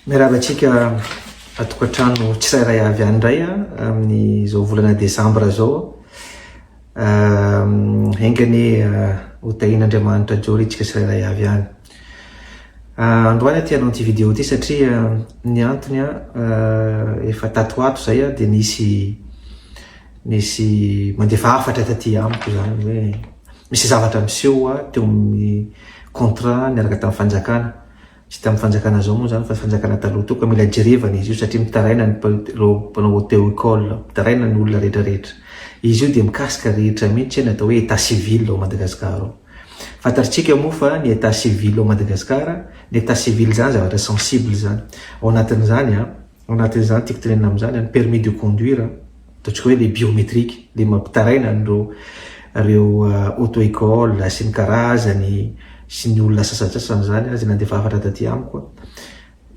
Miarahaba antsika atokantrano tsirairay avy any indray amin'izao volana desambra izao. Enga anie ho tahian'Andriamanitra daholo isika tsirairay avy any. Androany aho te hanao ity vidéo ity satria ny antony efa tato ho ato izay dia nisy nisy mandefa hafatra taty amiko izany hoe misy zavatra miseho teo amin'ny contrat niaraka tamin'ny fanjakana. Tsy tamin'ny fanjakana zao moa zany fa fanjakana taloha teo ka mila jerevana izy io satria mitaraina ny ireo mpanao auto école, mitaraina ny olona rehetra rehetra. Izy io dia mikasika rehetra mihitsy ny atao hoe état civil ao Madagascar ao. Fantatritsika moa fa ny état civil ao Madagascar, ny état civil zany zavatra sensible zany. Ao anatin'izany an, ao anatin'izany tiako tenenina amin'izany an, ny permis de conduire, ataontsika hoe le biométrique, le mampitaraina an'ireo ireo auto école sy ny karazany sy ny olona sasantsasany zany izay nandefa hafatra taty amiko.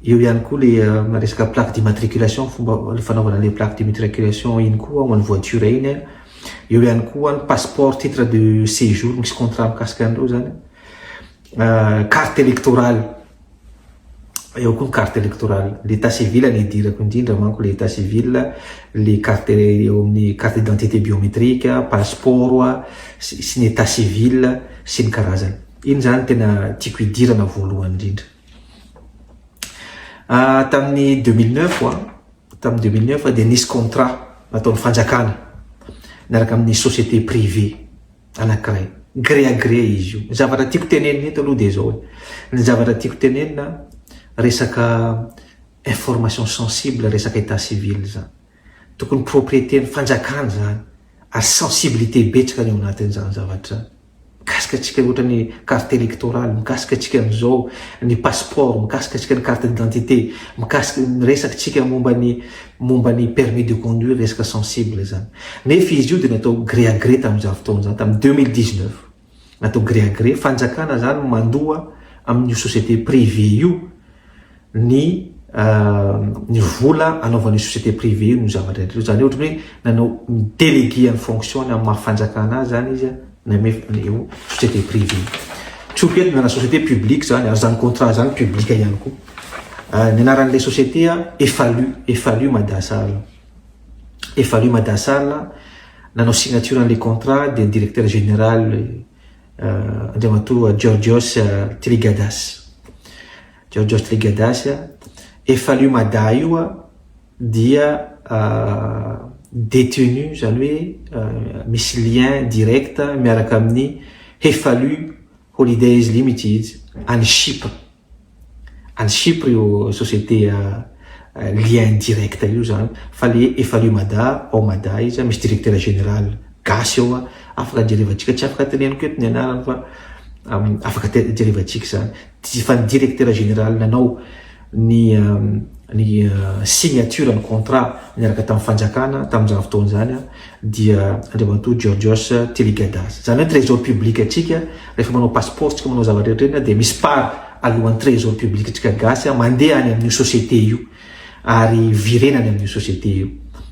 Eo ihany koa le resaka plaque d'immatriculation, fomba le fanaovana le plaque d'immatriculation iny koa ho an'ny voiture iny. Eo ihany koa ny passeport, titre de séjour, misy contrat mikasika an'ireo zany. Carte électorale. Eo koa ny carte électorale. L'état civil no idirako indrindra manko le état civil, le carte eo amin'ny carte d'identité biométrique, passeport sy ny état civil sy ny karazany. Iny zany tena tiako idirana voalohany indrindra. Tamin'ny 2009, tamin'ny 2009 dia nisy contrat nataon'ny fanjakana miaraka amin'ny société privée anankiray. Gré à gré izy io. Ny zavatra tiako tenenina eto aloha dia zao e. Ny zavatra tiako tenenina, resaka information sensible, resaka état civil zany. Tokony propriété ny fanjakana zany ary sensibilité betsaka ny ao anatin'izany zavatra zany. Mikasika antsika ohatra ny carte électorale, mikasika antsika an'izao ny passeport, mikasika antsika ny carte d'identité, mikasika miresaka antsika momba ny permis de conduire, resaka sensible zany. Nefa izy io dia natao gré à gré tamin'izany fotoana zany, tamin'ny 2019. Natao gré à gré, fanjakana zany mandoa amin'io société privée io ny vola anaovan'io société privée io no zavatra rehetra io. Zany hoe ohatra hoe nanao délégué ny fonction amin'ny maha fanjakana azy zany izy name io société privée. Tsoky eto nana société publique zany ary zany contrat zany public ihany koa. Ny anaran'ilay société Efalu, Efalu Madasal. Efalu Madasal nanao signature an'ilay contrat dia directeur général Andriamatoa Georgios Trigadas. Georgios Trigadas. Efalu Mada io dia détenu, zany hoe misy lien direct miaraka amin'ny Efalu Holidays Limited any Chypre. Any Chypre io société lien direct io zany, fa le Efalu Mada ao Mada izy misy directeur général gasy eo afaka jerevantsika, tsy afaka teneniko eto ny anarany fa afaka jerevantsika zany. Fa ny directeur général nanao ny signature ny contrat miaraka tamin'ny fanjakana tamin'izany fotoana zany dia Andriamatoa Georgios Teligadas. Zany hoe trésor public atsika rehefa manao passeport tsika, manao zavatra rehetra dia misy part alohan'ny trésor public atsika gasy mandeha any amin'io société io ary virena any amin'io société io.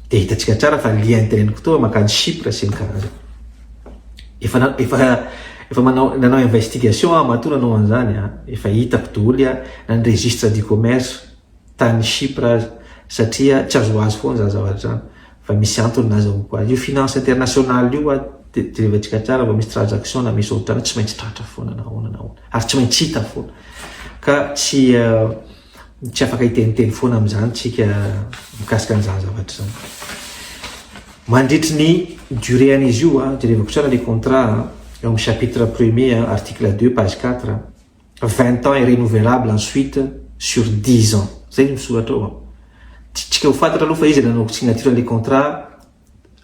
Dia hitantsika tsara fa lien teneniko teo makany Chypre sy ny karazany. Efa manao nanao investigation aho matoa nanao an'izany, efa hitako daholo na ny registre du commerce tany Chypre aza, satria tsy azoazo foana zany zavatra zany fa misy antony nazahoako azy io. Finance internationale io jerevantsika tsara, vao misy transaction na misy ohatrany, tsy maintsy tratra foana na ahoana na ahoana ary tsy maintsy hita foana, ka tsy afaka hiteniteny foana amin'izany tsika mikasika an'izany zavatra zany. Mandritry ny durée an'izy io, jerevako tsara le contrat eo amin'ny chapitre premier, article 2, page 4: 20 ans et renouvelable ensuite sur 10 ans. Zay ny misoratra ao. Tsika ho fantatra aloha fa izy nanao signature le contrat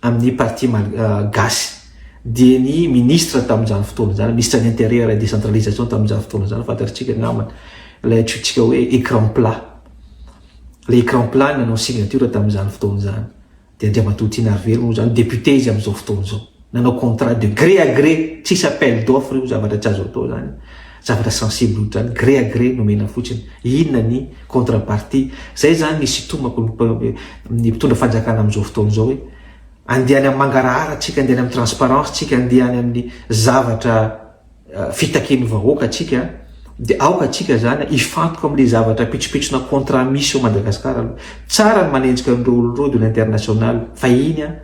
amin'ny parti gasy dia ny ministre tamin'izany fotoana zany, ministre ny Intérieur et décentralisation tamin'izany fotoana zany, fantatritsika namana ilay antsointsika hoe écran plat. Le écran plat nanao signature tamin'izany fotoana zany dia Andriamatoa Tianarivelo moa zany, député izy amin'izao fotoana zao, nanao contrat de gré à gré, tsisy appel d'offre io, zavatra tsy azo atao zany, zavatra sensible ohatrany gré à gré nomena fotsiny. Inona ny contrepartie zay zany ny sitomako ny mpitondra fanjakana amin'izao fotoana zao hoe andeha any amin'ny mangarahara tsika, andeha any amin'ny transparence tsika, andeha any amin'ny zavatra fitaken'ny vahoaka atsika. Dia aoka antsika zany hifantoka amin'ilay zavatra pitsopitsona contrat misy ao Madagascar aloha. Tsara ny manenjika an'ireo olona ireo de l'international fa iny an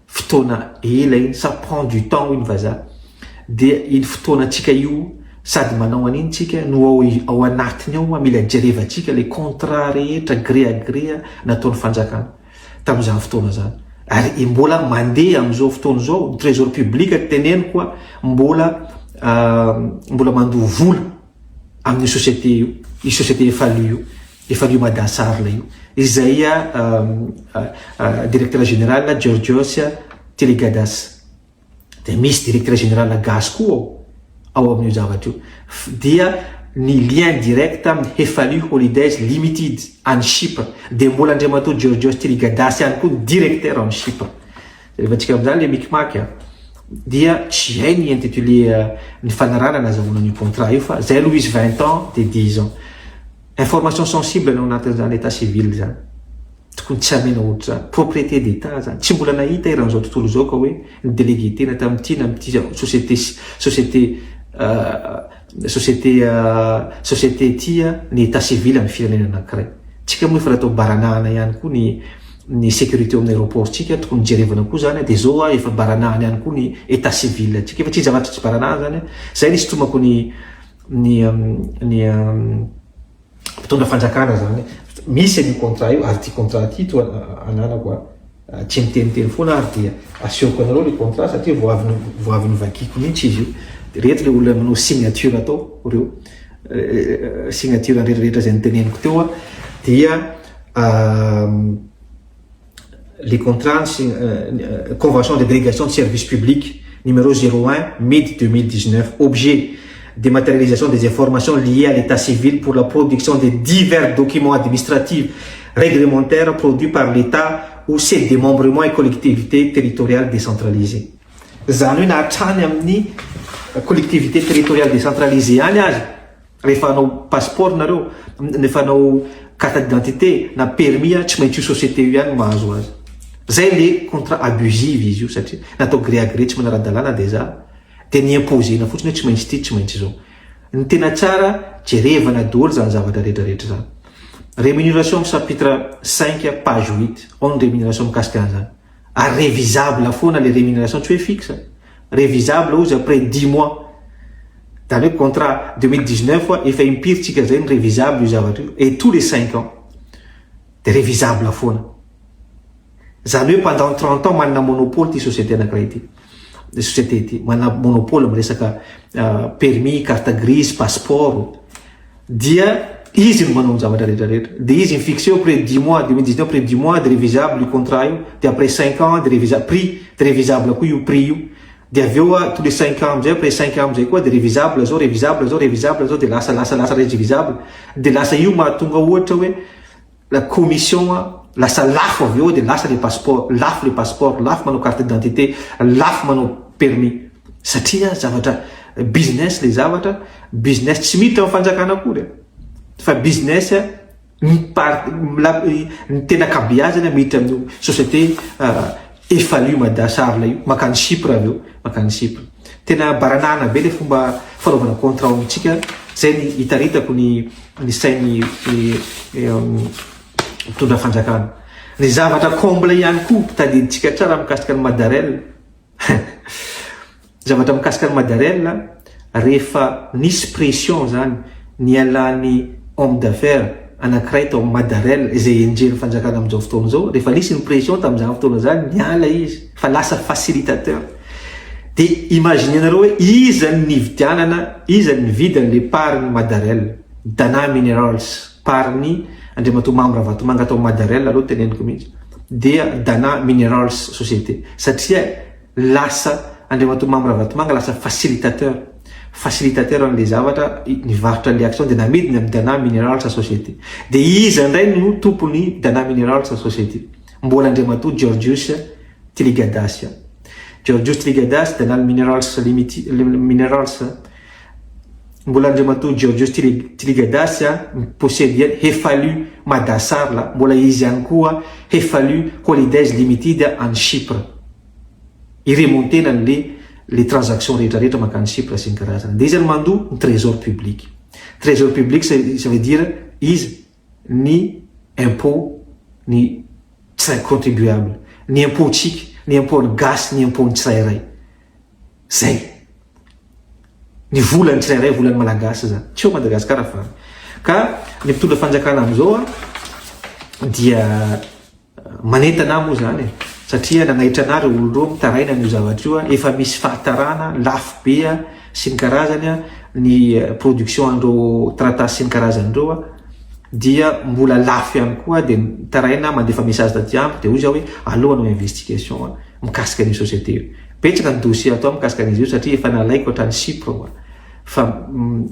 fotoana ela iny, ça prend du temps hoy ny vazaha. Dia iny fotoanantsika io sady manao an'iny tsika no ao ao anatiny ao mila jerevantsika ilay contrat rehetra gré à gré nataon'ny fanjakana. tamin'izany fotoana izany ary mbola mandeha amin'izao fotoana izao ny trésor public teneniko a mbola mbola mandoa vola amin'ny société io io société Efalu io Efalu Madassar io izay directeur général Georgios Teligadas. Dia misy directeur général gasy koa ao ao amin'io zavatra io. Dia ny lien direct amin'ny Hefali Holidays Limited any Chypre. Dia mbola Andriamatoa Georgios Trigadas ihany koa ny directeur any Chypre. Rehefa antsika amin'izany le micmac a, dia tsy hay ny intitulé ny fanarahana nazahoana an'io contrat io fa zay aloha izy 20 ans dia 10 ans. Information sensible ny ao anatin'izany état civil izany. Tokony tsy hamena ohatr'izany. Propriété d'Etat zany. Tsy mbola nahita eran'izao tontolo izao ka hoe ny délégué tena tamin'ity na amin'ity société société société société ity ny état civil amin'ny firenena anankiray. Tsika moa efa natao baranahana ihany koa ny ny sécurité ao amin'ny aéroport tsika tokony jerevana koa zany dia zao efa baranahana ihany koa ny état civil tsika efa tsy zavatra tsy baranahana zany. Zay ny sintomako ny ny ny mpitondra fanjakana zany misy an'io contrat io ary ty contrat ty to ananako a tsy miteniteny foana ary dia asehoko anareo le contrat satria vao avy vao avy novakiko mihitsy izy io de reto le olona manao signature atao reo signature rehetrarehetra zay niteneniko teo a dia les contrats convention de délégation de service public numéro 01 mid 2019. Objet: dématérialisation des informations liées à l'état civil pour la production de divers documents administratifs réglementaires produits par l'État ou ses démembrements et collectivités territoriales décentralisées. Zany hoe na hatrany amin'ny collectivité territoriale décentralisée any azy rehefa hanao passeport nareo, rehefa hanao carte d'identité na permis, tsy maintsy io société io ihany mahazo azy. Zay le contrat abusive izy io satria natao gré à gré tsy manara-dalàna déjà de ny imposena fotsiny hoe tsy maintsy ty, tsy maintsy zao. Ny tena tsara jerevana daholo zany zavatra rehetrarehetra zany. Rémunération chapitre 5 page 8 ao ny rémunération mikasika an'izany ary révisable foana le rémunération, tsy hoe fixe, révisable ozy après 10 mois. Zany hoe contrat 2019 efa impiry tsika zay ny révisable io zavatra io et tous les 5 ans de révisable foana. Zany hoe pendant 30 ans manana monopole ty société anankiray ty, société ty manana monopole amy resaka permis, carte grise, passeport dia izy no manao ny zavatra rehetrarehetra de izy mifixe après 10 mois, 2019 après 10 mois de révisable io contrat io de après 5 ans de révisable prix de révisable koa io prix io de avy eo a tous les 5 ans amizay, après 5 ans amizay koa de révisable zao, révisable zao, révisable zao de lasa lasa lasa révisable de lasa io mahatonga ohatra hoe la commission lasa lafo avy eo de lasa le passeport lafo, le passeport lafo, manao carte d'identité lafo, manao permis satria zavatra business le zavatra business tsy miditra amin'ny fanjakana akory fa business ny par ny tena kabiazany miditra amin'io société Efalu Madassar io makany Chypre avy eo makany Chypre. Tena baranahana be le fomba fanaovana contrat amintsika. Zay ny hitaritako ny sainy mitondra fanjakana. Ny zavatra comble ihany koa tadiditsika tsara mikasika ny Madarel, zavatra mikasika ny Madarel rehefa nisy pression zany ny alany homme d'affaires anankiray tao Madarel izay enjery fanjakana amin'izao fotoana zao, rehefa nisy ny pression tamin'izany fotoana zany niala izy fa lasa facilitateur. De imagine nareo hoe iza ny nividianana, iza ny nividy le part ny Madarel? Dana Minerals. Part ny Andriamatoa Mamy Ravatomanga atao Madarel aloha teneniko mihitsy dia Dana Minerals société satria lasa Andriamatoa Mamy Ravatomanga lasa facilitateur an'le zavatra nivarotra le action de namidiny amin'ny Dana Minerals société. De iza indray no tompony Dana Minerals société? Mbola Andriamatoa Georgios Tiligadas, Georgios Tiligadas, Dana Minerals Limited, Minerals. Mbola Andriamatoa Georgios Tiligadas possède ihany Hefalu Madassar la mbola izy ihany koa Hefalu Holidays Limited any Chypre iremontena an'le le transaction rehetrarehetra makany Chypre sy ny karazana de izy any mandoa ny trésor public. Trésor public ça veut dire iza? Ny impôt ny tsirairay contribuable, ny impôt tsika, ny impôt ny gasy, ny impôt ny tsirairay. Zay. Ny volan'ny tsirairay, volan'ny malagasy zany. Tsy eo Madagasikara fa ka ny mpitondra fanjakana amin'izao dia Manentana ahy moa izany e, satria nanaitra anah ireo olona ireo mitaraina an'io zavatra io, efa misy fahatarana, lafo be sy ny karazany ny production an'ireo taratasy sy ny karazany ireo dia mbola lafo ihany koa dia mitaraina mandefa message taty amiko dia hoy zaho hoe aleo hanao investigation mikasika an'io société io. Betsaka ny dossier atao mikasika an'izy io satria efa nalaiko hatrany Chypre hoa. Fa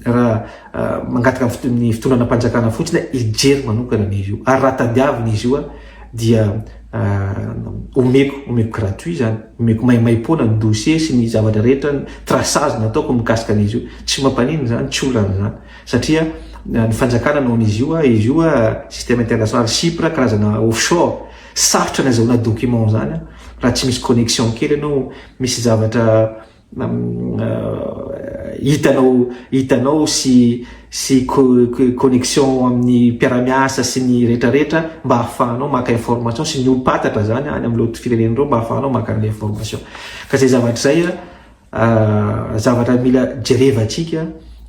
raha mangataka ny fitondrana mpanjakana fotsiny hijery manokana an'izy io. Ary raha tadiavina izy io dia omeko, omeko gratuit zany, omeko maimaimpoana ny dossier sy ny zavatra rehetra, ny traçage nataoko mikasika an'izy io. Tsy mampaninona izany, tsy olana izany. Satria ny fanjakana no an'izy io, izy io système international Chypre, karazana offshore, sarotra ny azahoana document zany raha tsy misy connexion kely ianao, misy zavatra hitanao hitanao sy sy connexion amin'ny mpiara-miasa sy ny rehetrarehetra mba hahafahanao maka information sy ny olom-pantatra zany any amin'ireo firenena ireo mba hahafahanao maka an'ilay information. Ka izay zavatra izay zavatra mila jerevantsika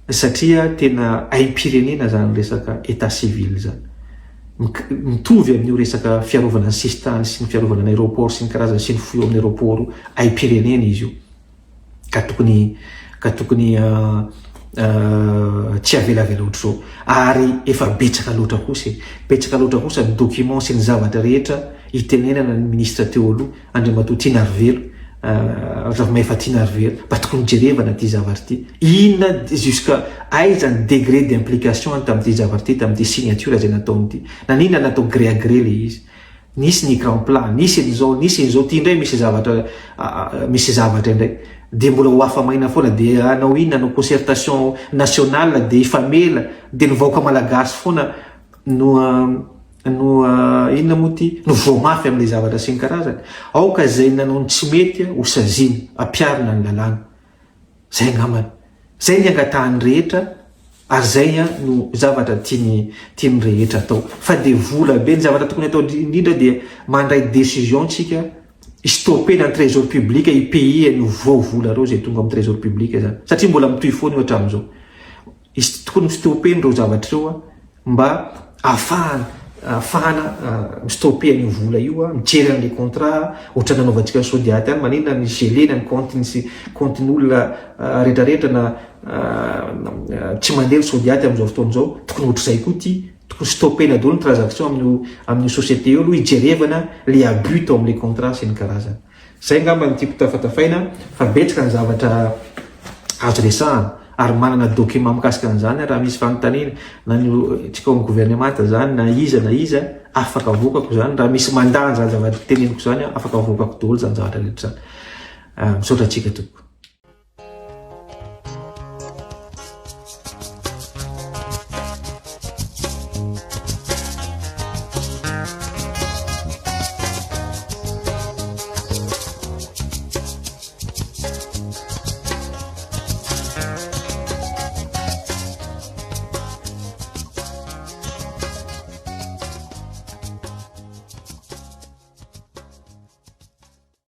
satria tena aim-pirenena zany resaka état civil zany. Mitovy amin'io resaka fiarovana ny sisintany sy ny fiarovana ny aéroport sy ny karazany sy ny fohy eo amin'ny aéroport io, aim-pirenena izy io. Ka tokony ka tokony tsy avelavela ohatr'izao. Ary efa betsaka loatra kosa e. Betsaka loatra kosa ny document sy ny zavatra rehetra itenenana ny ministra teo aloha, Andriamatoa Tianarivelo, Razafimahefa Tianarivelo. Mba tokony jerevana ity zavatra ity. Inona jusqu'à aiza ny degré d'implication any tamin'ity zavatra ity, tamin'ity signature izay nataony ity. Naninona natao gré à gré ilay izy. Nisy ny écran plat, nisy an'izao, nisy an'izao, ity indray misy zavatra misy zavatra indray. Dia mbola ho afa-maina foana, dia hanao inona, hanao concertation nationale, dia hifamela, dia ny vahoaka malagasy foana no no inona moa ity, no voa mafy amin'ilay zavatra sy ny karazany. Aoka izay nanao ny tsy mety ho saziana, ampiharina ny lalàna. Zay angambany. Zay ny angatahan'ny rehetra ary zay no zavatra tiany tian'ny rehetra atao. Fa dia vola be, ny zavatra tokony atao indrindra dia mandray décision tsika hi-stopper-na ny trésor public hi-payer an'io vao vola reo zay tonga amin'ny trésor public zany. Satria mbola mitohy foana io hatramin'izao. Izy tokony mi-stopper an'ireo zavatra ireo mba ahafahana ahafahana mi-stopper an'io vola io, mijery an'ilay contrat, ohatran'ny nanaovantsika ny Sodiat ihany, maninona ny geler-na ny compte-ny sy compte-n'olona rehetrarehetra na tsy mandeha ny Sodiat amin'izao fotoana izao, tokony ohatr'izay koa ity, tokony stopper-na daholo ny transaction amin'io amin'io société io aloha hijerevana ilay abus tao amin'ilay contrat sy ny karazany. Zay angamba no tiako tafatafaina fa betsaka ny zavatra azo resahana ary manana document mikasika an'izany aho raha misy fanontaniana na ny tsika ao amin'ny gouvernemanta zany na iza na iza afaka avoakako zany raha misy mandà an'izany zavatra teneniko zany aho afaka avoakako daholo zany zavatra rehetra zany. Misaotra antsika tompoko.